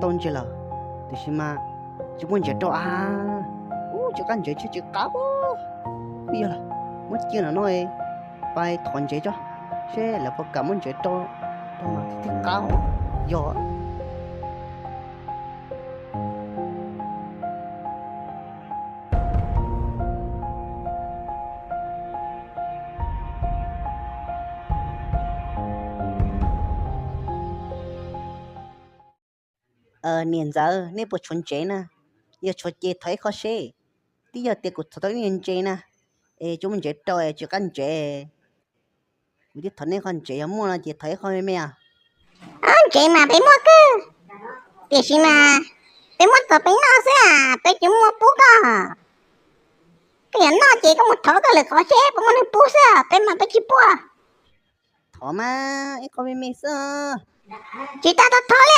tau ntses lawm, tiam sis mas tsis muaj ntses rau a. Ub, tsis qab ntses thiab, tsis qab. Yog lawm, muab cia no no, pais thov ntses tso, seb lawv puas kam muab ntses rau, rau mas thiaj qab. Yog. Niam ntxawm, nej puas tshuav ntsev na? Yog tshuav ces thov ib qho seb. Twb yog tias kuv thov tau ib niag ntses na, es tsis muaj ntsev rau es tsis qab ntsev. Kuv twb thov nej qho ntsev, yog muaj no ces thov ib qho me me os. Ntsev mas peb muaj kawg, tiam sis mas peb muab txog peb noj xwb, peb tsis muaj pub koj. Koj yuav noj ces koj mus thov koj lwm qhov seb puas muaj neeg pub xwb, peb mas peb tsis pub. Thov mas ib qho me me xwb. Tsis tas tau thov li.